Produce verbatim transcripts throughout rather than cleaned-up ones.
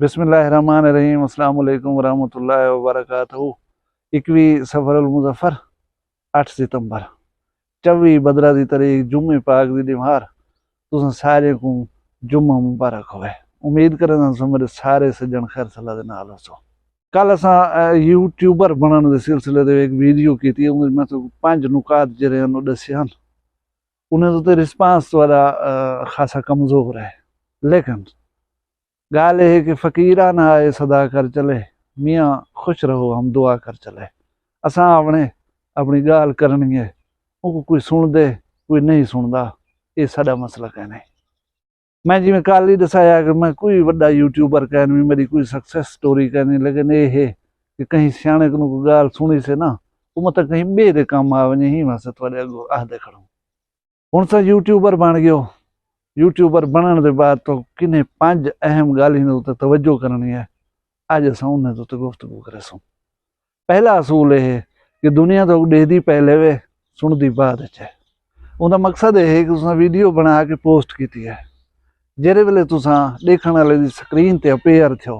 بسم اللہ الرحمن الرحیم۔ السلام علیکم ورحمۃ اللہ وبرکاتہ۔ اکوی صفر المظفر، اٹھ ستمبر، چوی بدرا دی تاریخ، جمعے پاک دی ݙیہاڑ۔ تساں سارے کوں جمعہ مبارک ہووے۔ امید کرینداں تساں میݙے سارے سڄݨ خیر صلاح دے نال ہوسو۔ کل اساں، اے، یوٹیوبر بݨݨ دے سلسلے دے ہک ویڈیو کیتی، اوں وچ میں تہاکوں پنج نکات جیڑھے ہن او ݙسے ہن۔ انہیں تے رسپانس تہاݙا، اے، خاصا کمزور ہے، لیکن ڳالھ اے ہے کہ فقیرانہ اے صدا کر چلے، میاں خوش رہو ہم دعا کر چلے۔ اساں آوݨے، اپݨی ڳالھ کرݨی ہے، اونکوں کوئی سݨدے، کوئی نہیں سݨدا، اے ساݙا مسئلہ کائنی۔ میں جیویں کل ہی ݙسایا کہ میں کوئی وݙا یوٹیوبر کائنی، میݙی کوئی سکسیس سٹوری کائنی، لیکن اے ہے کہ کہیں سیاݨے کنوں کوئی ڳالھ سݨیسے نا، او متاں کہیں ٻئے دے کم آ ونڄے، ایں واسطے تہاݙے اڳوں آہدے کھڑوں۔ ہݨ تاں یوٹیوبر بݨ ڳیو۔ یوٹیوبر بݨݨ دے بعد تہاکوں کنہیں پنج اہم ڳالھیں دے اتے توجہ کرݨی ہے۔ اڄ اساں انہیں دے اتے گفتگو کریسوں۔ پہلا اصول اے ہے کہ دنیا تہاکوں ݙیہدی پہلے وے، سݨدی بعد اچ ہے۔ اوندا مقصد اے ہے کہ تساں ویڈیو بݨا کے پوسٹ کیتی ہے، جیڑھے ویلے تساں ݙیکھݨ والے دی سکرین تے اپیئر تھیو،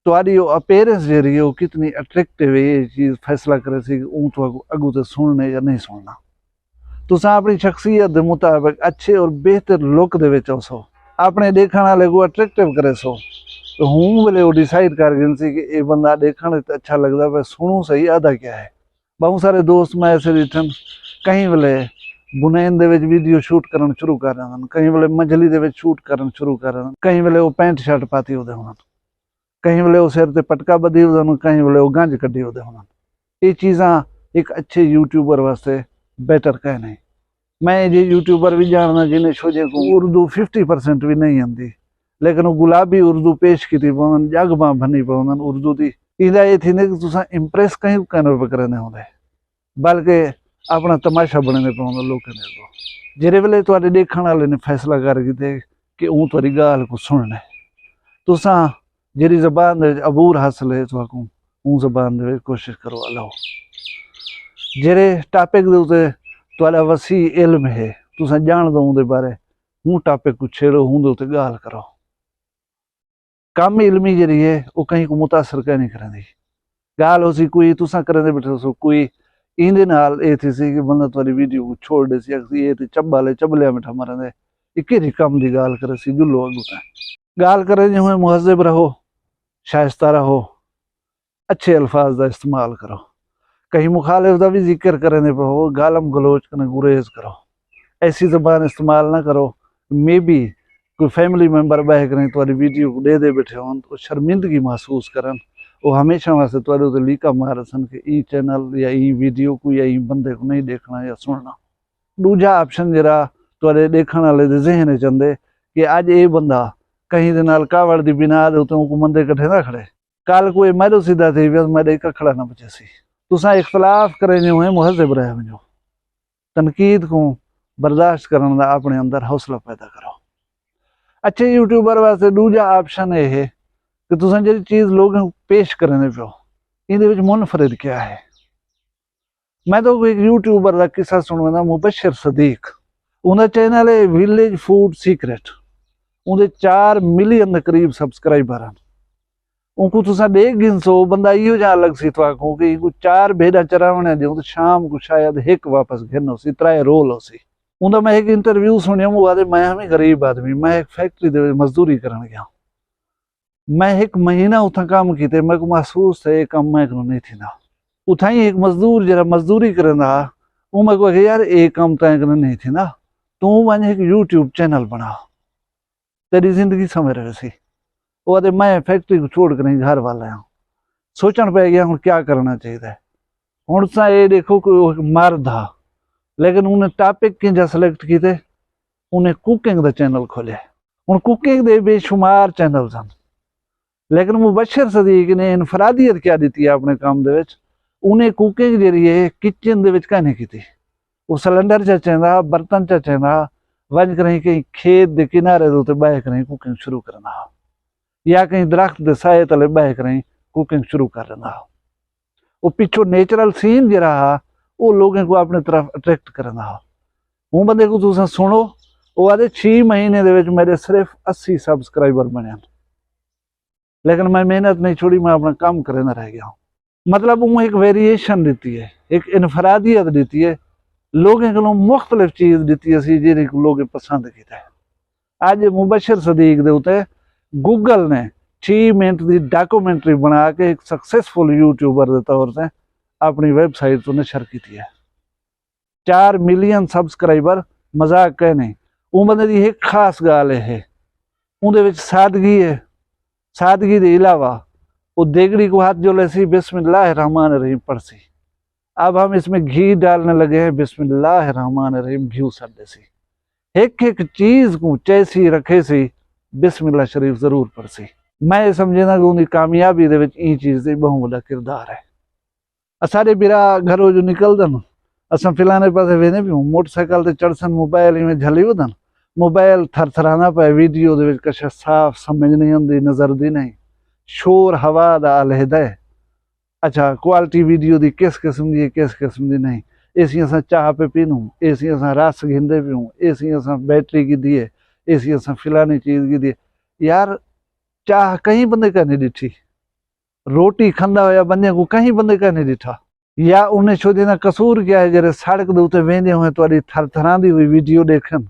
تہاݙی او اپیئرنس جیڑھی ہے، او کتنی اٹریکٹیو ہے، اے چیز فیصلہ کریسی کہ اوں تہاکوں اڳوں تے سݨݨے یا نہیں سݨݨا۔ تساں اپݨی شخصیت دے مطابق اچھے اور بہتر لک دے وچ ہوسو، اپݨے ݙیکھݨ والے کوں اٹریکٹیو کریسو۔ تے ہوں ویلے او ڈیسائیڈ کر گھنسی کہ اے بندہ ݙیکھݨ وچ اچھا لڳدا پئے، سݨوں صحیح، آہدا کیا ہے۔ ٻہوں سارے دوست میں ایسے ݙٹھن، کہیں ویلے بنین دے وچ ویڈیو شوٹ کرݨ شروع کر ݙیندن، کہیں ویلے منجھلی دے وچ شوٹ کرݨ شروع کر ݙیندن، کہیں ویلے او پینٹ شرٹ پاتی ہوندے ہن۔ کہیں ویلے او سر تے پٹکا ٻدھی ہوندن، کہیں ویلے او گنج کڈھی ہوندے ہن۔ اے چیزاں ہک اچھے یوٹیوبر واسطے بیٹر کائنی۔ میں ایجھے یوٹیوبر وی ڄاݨداں جنہیں شوجھیں کوں اردو ففٹی پرسینٹ وی نہیں آندی، لیکن او گلابی اردو پیش کیتی پوندن، ڄڳ ٻانہہ بھنی پوندن اردو دی۔ ایندا اے تھیندے کہ تساں امپریس کہیں کوں کائنی پئے کریندے ہوندے، بلکہ اپݨا تماشا بݨیندے پئے ہوندے لوکاں دے اڳوں۔ جیڑھے ویلے تہاݙے ݙیکھݨ والے نے فیصلہ کر گھدے کہ اوں تہاݙی ڳالھ کوں سݨݨے، تساں جیڑھی زبان دے وچ عبور حاصل ہے تہاکوں، اوں زبان دے وچ کوشش کرو الاؤ۔ جیڑھے ٹاپک دے اتے تہاݙا وسیع علم ہے، تساں ڄاݨدو اوں دے بارے، اوں ٹاپک کوں چھیڑو، اوں دے اتے ڳالھ کرو۔ کم علمی جیڑھی ہے، او کہیں کوں متاثر کائنی کریندی۔ ڳالھ ہوسی کوئی، تساں کریندے ٻیٹھے ہوسو کوئی، ایندے نال اے تھیسی کہ بندہ تہاݙی ویڈیو کوں چھوڑ ݙیسی، آکھسی اے تے چٻل ہے، چٻلیاں ٻیٹھا مریندے، اے کیڑھی کم دی ڳالھ کریسی، ڄلو اڳوں تاں۔ ڳالھ کریندے ہوئے مہذب رہو، شائستہ رہو، اچھے الفاظ دا استعمال کرو۔ کہیں مخالف دا وی ذکر کریندے پئے ہو، گالم گلوچ کنیں گریز کرو۔ ایسی زبان استعمال نہ کرو، مے بی کوئی فیملی ممبر ٻہہ کنیں تہاݙی ویڈیو کوں ݙیہدے ٻیٹھے ہون، او شرمندگی محسوس کرن، او ہمیشہ واسطے تہاݙے اتے لیکا مار اسن کہ ایں چینل یا ایں ویڈیو کوں یا ایں بندے کوں نہیں ݙیکھݨا یا سݨݨا۔ ݙوجھا آپشن جیڑھا تہاݙے ݙیکھݨ والے دے ذہن وچ آندے کہ اڄ اے بندہ کہیں دے نال کاوڑ دی بنا دے اتے اونکوں مندے کڈھیندا کھڑے، کل کوں اے میݙو سدھا تھی ویس، میݙے ککھڑا نہ بچیسی۔ تساں اختلاف کریندے ہوئے مہذب رہ ونڄو، تنقید کوں برداشت کرݨ دا اپݨے اندر حوصلہ پیدا کرو۔ اچھے یوٹیوبر واسطے ݙوجھا آپشن اے ہے کہ تساں جیڑھی چیز لوکاں کوں پیش کریندے پئے ہو، ایندے وچ منفرد کیا ہے؟ میں تہاکوں ہک یوٹیوبر دا قصہ سݨویندا، مبشر صدیق۔ اوندا چینل ہے ولیج فوڈ سیکرٹ۔ اوندے چار ملین دے قریب سبسکرائبر ہن۔ اونکوں تساں ݙیکھ گھنسو، او بندہ ایہو جہاں لڳسی تہاکوں کہ اینکوں چار بھیݙاں چراوݨیاں ݙیوں تے شام کوں شاید ہک واپس گھن ہوسی، ترائے رول ہوسی۔ اوندا میں ہک انٹرویو سݨیوم، او آہدے، میں ہم غریب آدمی، میں ہک فیکٹری دے وچ مزدوری کرݨ ڳیاں۔ میں ہک مہینہ اتھاں کم کیتے، میکوں محسوس تھئے اے کم میں کنوں نہیں تھیندا۔ اتھائیں ہک مزدور جیڑھا مزدوری کریندا ہا، اوں میکوں آکھیا، یار اے کم تیں کنوں نہیں تھیندا، توں ونڄ ہک یوٹیوب چینل بݨا، تیݙی زندگی سنور ویسی۔ او آہدے، میں فیکٹری کوں چھوڑ کنیں گھر ول آیاں، سوچݨ پئے ڳیا ہݨ کیا کرݨا چاہیدا ہے۔ ہݨ تساں اے ݙیکھو کہ او ہک مرد ہا، لیکن اوں نے ٹاپک کینجھا سلیکٹ کیتے، اوں نے کوکنگ دا چینل کھولیا۔ ہݨ کوکنگ دے بے شمار چینلز ہن، لیکن مبشر صدیق نے انفرادیت کیا ݙتی ہے اپݨے کم دے وچ؟ اوں نے کوکنگ جیڑھی ہے کچن دے وچ کائنی کیتی۔ او سلنڈر چا چیندا، برتن چا چیندا، ونڄ کریں کہیں کھیت دے کنارے دے اتے ٻہہ کریں کوکنگ شروع کریندا ہا، یا کہیں درخت دے سائے تلے ٻہہ کریں کوکنگ شروع کر ݙیندا ہا۔ او پچھوں نیچرل سین جیڑھا ہا، او لوکیں کوں اپݨی طرف اٹریکٹ کریندا ہا۔ اوں بندے کوں تساں سݨو، او آہدے، چھی مہینے دے وچ میݙے صرف اسی سبسکرائبر بݨے ہن۔ لیکن میں محنت نہیں چھوڑی، میں اپنا کم کریندا رہ گیا ہوں۔ مطلب اوں ہک ویریئیشن ݙتی ہے، ہک انفرادیت ݙتی ہے، لوگیں کولوں مختلف چیز ݙتی اسی جیڑھی کوں لوگیں پسند کیتا ہے۔ اڄ مبشر صدیق دے اتے گوگل نے چھی منٹ دی ڈاکومنٹری بݨا کے ہک سکسیسفل یوٹیوبر دے طور تے اپݨی ویب سائٹ توں نشر کیتی ہے۔ چار ملین سبسکرائبر مذاق کائنی۔ اوں بندے دی ہک خاص ڳالھ اے ہے، اوندے وچ سادگی ہے۔ سادگی دے علاوہ او دیگڑی کوں ہتھ جو لیسی، بسم اللہ الرحمن الرحیم پڑھسی۔ اب ہم اس میں گھی ڈالنے لگے ہیں، بسم اللہ الرحمن الرحیم گھیو سٹ ݙیسی۔ ہک ہک چیز کوں چیسی رکھیسی، بسم اللہ شریف ضرور پڑھسی۔ میں اے سمجھیندا کہ اوندی کامیابی دے وچ ایں چیز دی ٻہوں وݙا کردار ہے۔ اساݙے بھرا گھروں جو نکلدن، اساں فلانے پاسے ویندے پیوں، موٹر سائیکل تے چڑھسن، موبائل ایویں جھلی ودن، موبائل تھر تھراندا پئے، ویڈیو دے وچ کجھ صاف سمجھ نہیں آندی، نظر دی نہیں، شور ہوا دا علیحدہ ہے۔ اچھا، کوالٹی ویڈیو دی کس قسم دی ہے، کس قسم دی نہیں، اے سی اساں چاہ پئے پینوں، اے سی اساں رس گھندے پیوں، اے سی اساں بیٹری گھدی ہے، اے سی اساں فلانی چیز گھدی ہے۔ یار، چاہ کہیں بندے کائنی ݙٹھی، روٹی کھندا ہویا بندے کوں کہیں بندے کائنی ݙٹھا۔ یا انہیں شودے دا قصور کیا ہے جیڑھے سڑک دے اتے ویندے ہوئے تہاݙی تھر تھراندی ہوئی ویڈیو ݙیکھن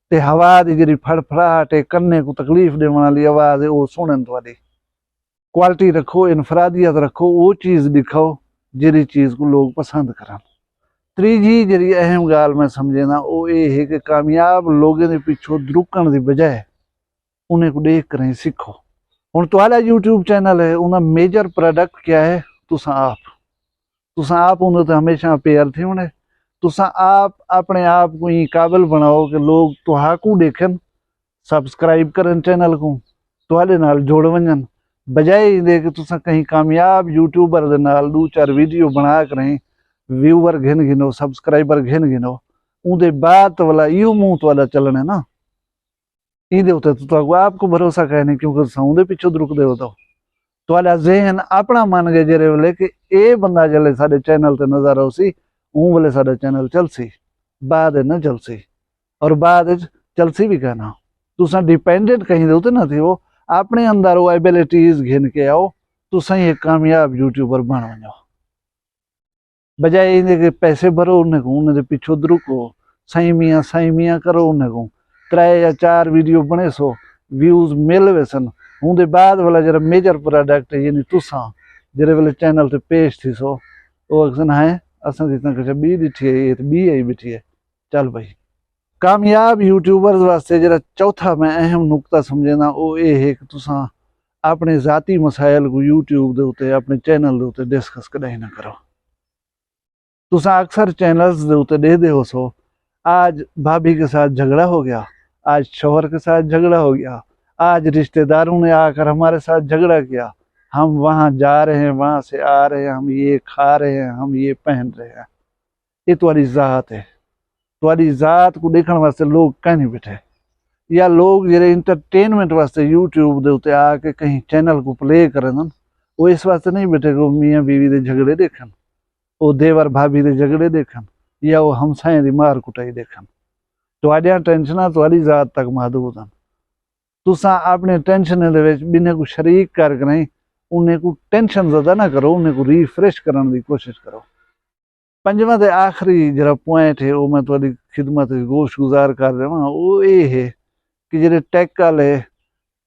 تے ہوا دی جیڑھی پھڑ پھڑاہٹ ہے، کنے کوں تکلیف ݙیوݨ والی آواز ہے، او سݨن تہاݙی۔ کوالٹی رکھو، انفرادیت رکھو، او چیز ݙکھاؤ جیڑھی چیز کوں لوگ پسند کرن۔ تریجھی جیڑھی اہم ڳالھ میں سمجھیندا او اے ہے کہ کامیاب لوگیں دے پچھوں درکݨ دی بجائے انہیں کوں ݙیکھ کریں سکھو۔ ہݨ تہاݙا یوٹیوب چینل ہے، اوندا میجر پروڈکٹ کیا ہے؟ تساں آپ۔ تساں آپ اوندے تے ہمیشہ اپیئر تھیوݨے۔ تساں آپ اپݨے آپ کوں ایں قابل بݨاؤ کہ لوگ تہاکوں ݙیکھن، سبسکرائب کرن چینل کوں، تہاݙے نال جڑ ونڄن، بجائے ایندے کہ تساں کہیں کامیاب یوٹیوبر دے نال ݙو چار ویڈیو بݨا کریں ویوور گھن گھنو، سبسکرائبر گھن گھنو، اوندے بعد تاں ولا ایہو منہ تہاݙا چلݨے نا۔ ایندے اتے تاں تہاکوں آپ کوں بھروسہ کائنی، کیونکہ تساں اوندے پچھوں درکدے ہو تاں۔ تہاݙا ذہن اپݨا من ڳئے جیڑھے ویلے کہ اے بندہ جیڑھے ساݙے چینل تے نظر آسی، اوں ویلے ساݙا چینل چلسی، بعد اچ نہ چلسی، اور بعد اچ چلسی وی کائنا۔ تساں ڈیپینڈنٹ کہیں دے اتے نہ تھیوو، اپݨے اندر او ایبلٹیز گھن کے آؤ، تساں ہی ہک کامیاب یوٹیوبر بݨ ونڄو۔ بجائے ایندے کہ پیسے بھرو انہیں کوں، انہیں دے پچھوں درکو، سائیں میاں، سائیں میاں کرو انہیں کوں، ترے یا چار ویڈیو بݨیسو، ویوز مل ویسن، اوندے بعد والا جیڑھا میجر پروڈکٹ ہے، یعنی تساں جیڑھے ویلے چینل تے پیش تھیسو، او آکھسن، ہائیں، اساں تاں کجھ ٻئی ݙٹھی ہے، اے تاں ٻئی آئی ٻیٹھی ہے۔ چل بھائی، کامیاب یوٹیوبرز واسطے جیڑھا چوتھا میں اہم نقطہ سمجھیندا، او اے ہے کہ تساں اپݨے ذاتی مسائل کوں یوٹیوب دے اتے، اپݨے چینل دے اتے ڈسکس کݙاہیں نہ کرو۔ تساں اکثر چینلز دے اتے ݙیہدے ہوسو، آج بھابھی کے ساتھ جھگڑا ہو گیا، آج شوہر کے ساتھ جھگڑا ہو گیا، آج رشتہ داروں نے آ کر ہمارے ساتھ جھگڑا کیا، ہم وہاں جا رہے ہیں، وہاں سے آ رہے ہیں، ہم یہ کھا رہے ہیں، ہم یہ پہن رہے ہیں۔ اے تہاݙی ذات ہے۔ تہاݙی ذات کوں ݙیکھݨ واسطے لوگ کائنی ٻیٹھے۔ یا لوگ جیڑھے انٹرٹینمنٹ واسطے یوٹیوب دے اتے آ کے کہیں چینل کوں پلے کریندن، او اس واسطے نہیں ٻیٹھے کہ او میاں بیوی دے جھڳڑے ݙیکھن، او دیور بھابھی دے جھڳڑے ݙیکھن، یا او ہمسائیں دی مار کٹائی ݙیکھن۔ تہاݙیاں ٹینشناں تہاݙی ذات تک محدود ہن۔ تساں اپݨے ٹینشنیں دے وچ ٻنہیں کوں شریک کر کے نہیں، انہیں کوں ٹینشن زدہ نہ کرو، انہیں کوں ریفریش کرݨ دی کوشش کرو۔ پنجواں تے آخری جیڑھا پوائنٹ ہے، او میں تہاݙی خدمت وچ گوش گزار کر رہواں، او اے ہے کہ جیڑھے ٹیک آلے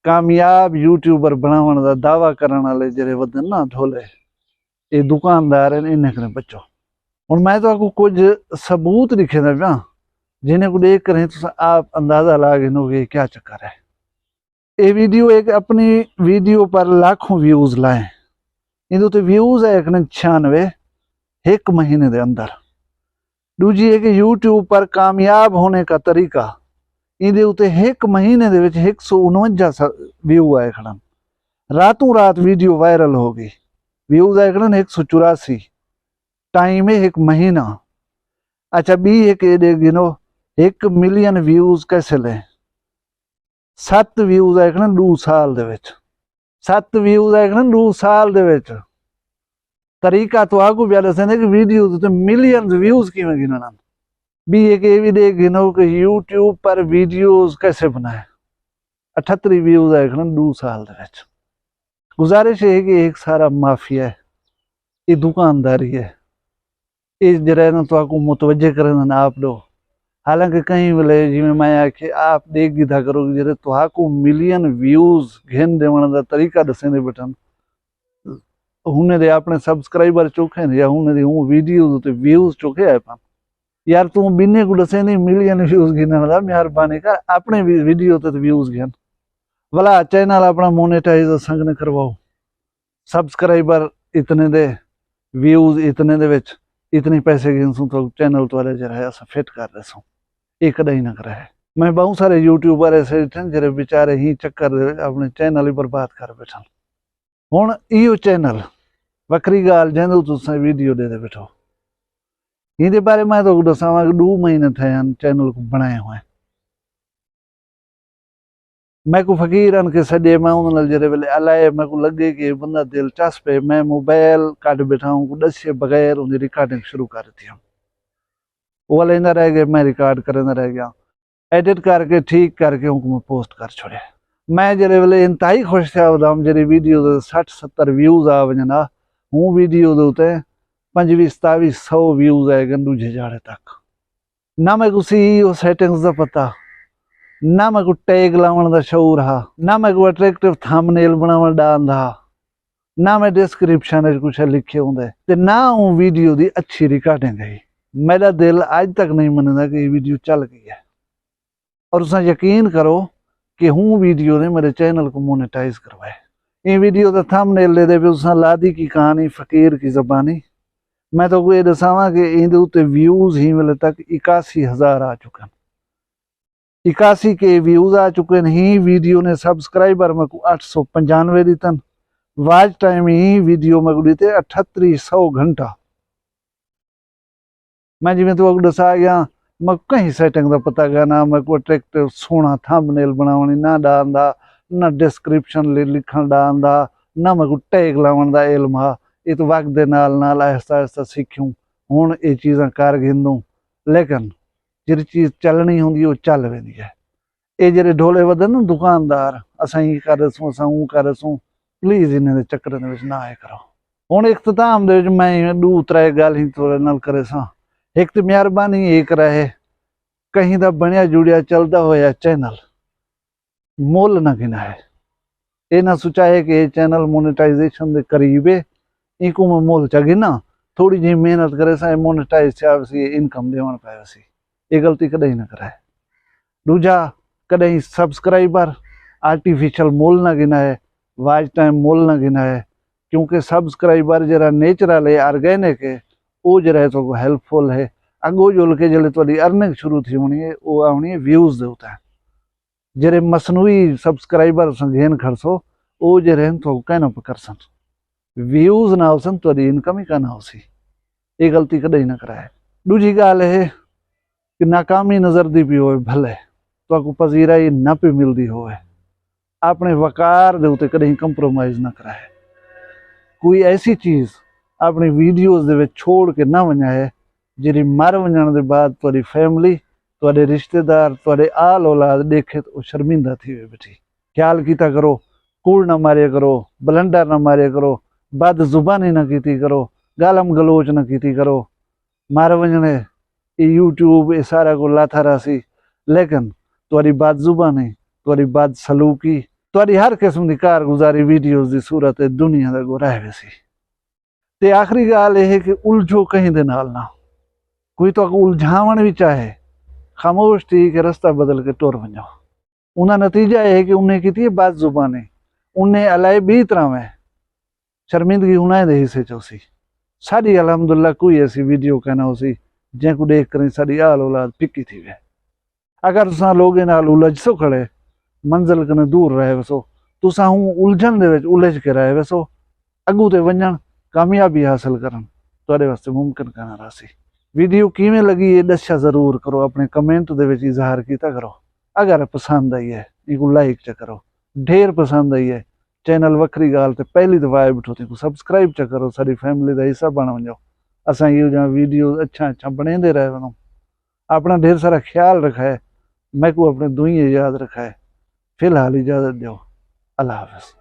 کامیاب یوٹیوبر بݨاوݨ دا دعویٰ کرݨ آلے جیڑھے ودن نا ڈھولے، اے دکاندار ہن، انہیں کنے بچو۔ ہݨ میں تہاکوں کجھ ثبوت ݙکھیندا پیاں، جنہیں کوں ݙیکھ کریں تساں آپ اندازہ لا گھنو کہ اے کیا چکر ہے۔ اے ویڈیو ایک اپنی ویڈیو پر لاکھوں ویوز لائیں۔ ایندے اتے ویوز ہے ہکݨے چھیانوے ہک مہینے دے اندر۔ ݙوجھی ہے کہ یوٹیوب پر کامیاب ہونے کا طریقہ۔ ایندے اتے ہک مہینے دے وچ ہک سو انونجا ویو آئے کھڑن۔ راتوں رات ویڈیو وائرل ہو ڳئی۔ ویوز آئے کھڑن ہک سو چوراسی۔ ٹائم ہے ہک مہینہ۔ اچھا، ٻی ہک ایݙے گھنو، ہک ملین ویوز کیسے لیں؟ ست ویوز آئے کھڑن ݙو سال دے وچ۔ ست ویوز آئے کھڑن ݙو سال دے وچ۔ طریقہ تہاکوں پیا ݙسیندے کہ ویڈیوز تے ملینز ویوز کیویں گھنݨن۔ ٻی ہک اے وی ݙیکھ گھنو کہ یوٹیوب پر ویڈیوز کیسے بنائیں۔ اٹھتری ویوز آئے کھڑن ݙو سال دے وچ۔ گزارش ہے کہ ایک سارا مافیا ہے، یہ دکانداری ہے۔ اے جیڑھا ہے نا تہاکوں متوجہ کریندن آپ ݙو۔ حالانکہ کہیں ویلے جیویں میں آکھے آپ ݙیکھ گھدا کرو کہ جیڑھے تہاکوں ملین ویوز گھن ݙیوݨ دا طریقہ ݙسیندے ٻیٹھن، ہنے دے اپݨے سبسکرائبر چوکھے ہن یا ہنے دی ہوں ویڈیوز اتے ویوز چوکھے آئے پن۔ یار توں ٻنھے کوں ݙسیندیں ملین ویوز گھنݨ دا، مہربانی کر اپݨے وی ویڈیو تے ویوز گھن۔ ولا چینل اپݨا مونیٹائز اساں کنے کرواؤ۔ سبسکرائبر اتنے دے، ویوز اتنے دے وچ اتنے پیسے گھنسوں تو چینل تہاݙا جیڑھا ہے اساں فٹ کر ݙیسوں۔ اے کݙاہیں نہ کرائے۔ میں ٻہوں سارے یوٹیوبر ایسے ݙٹھن جیڑھے بیچارے ہیں چکر دے وچ اپݨے چینل ہی برباد کر ٻیٹھن۔ ہݨ ایہو چینل وکھری ڳالھ جیندے تساں ویڈیو ݙیندے ٻیٹھو۔ ایندے بارے میں تہاکوں ݙساواں کہ ݙو مہینے تھئے ہن چینل کوں بݨائے ہوئے۔ میکوں فقیر آن کے سݙے، میں انہاں نال جیڑھے ویلے الائے، میکوں لڳے کہ اے بندہ دلچسپ ہے، میں موبائل کڈھ ٻیٹھا اونکوں ݙسے بغیر اوندی ریکارڈنگ شروع کر ݙتی ہم۔ او الیندا رہ ڳئے، میں ریکارڈ کریندا رہ ڳیا۔ ایڈٹ کر کے ٹھیک کر کے اونکوں میں پوسٹ کر چھوڑیا۔ میں جیڑھے ویلے انتہائی خوش تھیا ودام جیڑھی ویڈیو دے سٹھ ستر ویوز آ ونڄن آ، ہوں ویڈیو دے اتے پنجویہہ ستاویہہ سو ویوز آئے ڳن ݙوجھے جاڑے تک۔ نہ میکوں سی ای او سیٹنگز دا پتہ، نہ میکوں ٹیگ لاوݨ دا شعور ہا، نہ میکوں اٹریکٹیو تھمبنیل بݨاوݨ دا آندا ہا، نہ میں ڈسکرپشن وچ کجھ لکھے ہوندے تے نہ اوں ویڈیو دی اچھی ریکارڈنگ ہئی۔ میݙا دل اڄ تک نہیں منیندا کہ اے ویڈیو چل ڳئی ہے۔ اور تساں یقین کرو کہ ہوں ویڈیو نے میݙے چینل کوں مونیٹائز کروائے۔ ایں ویڈیو دا تھمبنیل ݙیہدے پئے تساں لادی کی کہانی فقیر کی زبانی۔ میں تہاکوں اے ݙساواں کہ ایندے اتے ویوز ہیں ویلے تک اکاسی ہزار آ چکن۔ اکاسی کے ویوز آ چکن۔ ہیں ویڈیو نے سبسکرائبر میکوں اٹھ سو پنجانوے ݙتن۔ واچ ٹائم ہیں ویڈیو میکوں ݙتے اٹھتری سو گھنٹہ۔ میں جیویں تہاکوں ݙسا ڳیا، میکوں کہیں سیٹنگ دا پتہ کائنا، میکوں اٹریکٹیو سوہݨا تھمبنیل بݨاوݨ نہ ݙا آندا، نہ ڈسکرپشن لکھݨ ݙا آندا، نہ میکوں ٹیگ لاوݨ دا علم ہا۔ اے تاں وقت دے نال نال آہستہ آہستہ سکھیوں۔ ہݨ اے چیزاں کر گھندوں، لیکن جیڑھی چیز چلݨی ہوندی ہے او چل ویندی ہے۔ اے جیڑھے ڈھولے ودن نا دکاندار، اساں ایں کر ݙیسوں، اساں اوں کر ݙیسوں، پلیز انہاں دے چکراں دے وچ نہ آئے کرو۔ ہݨ اختتام دے وچ میں ایویں ݙو ترے ڳالھیں تہاݙے نال کریساں۔ ہک تے مہربانی اے کرائے، کہیں دا بݨیا جڑیا چلدا ہویا چینل مُل نہ گھنائے۔ اے نہ سوچائے کہ اے چینل مونیٹائزیشن دے قریب ہے، اینکوں میں مُل چا گھناں، تھوڑی جہیں محنت کریساں، اے مونیٹائز تھیا ویسی، اے انکم ݙیوݨ پئے ویسی۔ اے غلطی کݙاہیں نہ کرائے۔ ݙوجھا، کݙاہیں سبسکرائبر آرٹیفیشل مُل نہ گھنائے، واچ ٹائم مُل نہ گھنائے، کیونکہ سبسکرائبر جیڑھا نیچرل ہے، آرگینک ہے، او جیڑھا ہے تہاکوں ہیلپ فل ہے۔ اڳوں جُل کے جیڑھے تہاݙی ارننگ شروع تھیوݨی ہے، او آوݨی ہے ویوز دے اتے۔ جیڑھے مصنوعی سبسکرائبر اساں گھن کھڑسو، او جیڑھے ہن تہاکوں کائنا پکرسن۔ ویوز نہ ہوسن، تہاݙی انکم ہی کائنا ہوسی۔ اے غلطی کݙاہیں نہ کرائے۔ ݙوجھی ڳالھ ہے کہ ناکامی نظردی پئی ہووے بھلے، تہاکوں پذیرائی نہ پئی ملدی ہووے، اپݨے وقار دے اتے کݙاہیں کمپرومائز نہ کرائے۔ کوئی ایسی چیز اپݨی ویڈیوز دے وچ چھوڑ کے نہ ونڄائے جیڑھی مر ونڄݨ دے بعد تہاݙی فیملی، تہاݙے رشتہ دار، تہاݙے آل اولاد ݙیکھے تے او شرمندہ تھیوے ٻیٹھی۔ خیال کیتا کرو، کوڑ نہ ماریا کرو، بلنڈر نہ ماریا کرو، بد زبانی نہ کیتی کرو، گالم گلوچ نہ کیتی کرو۔ مر ونڄݨے، اے یوٹیوب، اے سارا کجھ لاتھا رہسی، لیکن تہاݙی بد زبانی، تہاݙی بد سلوکی، تہاݙی ہر قسم دی کارگزاری ویڈیوز دی صورت اچ دنیا دے اڳوں رہ ویسی۔ تے آخری ڳالھ اے ہے کہ الجھو کہیں دے نال نہ۔ کوئی تہاکوں الجھاوݨ وی چاہے، خاموش تھی کے رستہ بدل کے ٹر ونڄو۔ اوندا نتیجہ اے ہے کہ انہیں کیتی ہے بد زبانی، انہیں الائے ٻئی طرح میں شرمندگی انہیں دے حصے چ ہوسی۔ ساݙی الحمدللہ کوئی ایسی ویڈیو کائنا ہوسی جیں کوں ݙیکھ کریں ساݙی آل اولاد پکی تھیوے۔ اگر تساں لوگیں نال الجھسو کھڑے، منزل کنے دور رہ ویسو۔ تساں ہوں الجھن دے وچ الجھ کے رہ ویسو۔ اڳوں تے ونڄݨ، کامیابی حاصل کرݨ تہاݙے واسطے ممکن کائنا رہسی۔ ویڈیو کیویں لڳی اے ݙسیا ضرور کرو، اپݨے کمنٹ دے وچ اظہار کیتا کرو۔ اگر پسند آئی ہے اینکوں لائک چا کرو، ڈھیر پسند آئی ہے، چینل وکھری ڳالھ تے پہلی دفعہ آئے ٻیٹھو تینکوں سبسکرائب چا کرو، ساݙی فیملی دا حصہ بݨ ونڄو۔ اساں ایہو جہاں ویڈیوز اچھاں اچھاں بݨیندے رہ ونڄوں۔ اپݨا ڈھیر سارا خیال رکھائے، میکوں اپݨے دعائیں یاد رکھائے۔ فی الحال اجازت ݙیو، اللہ حافظ۔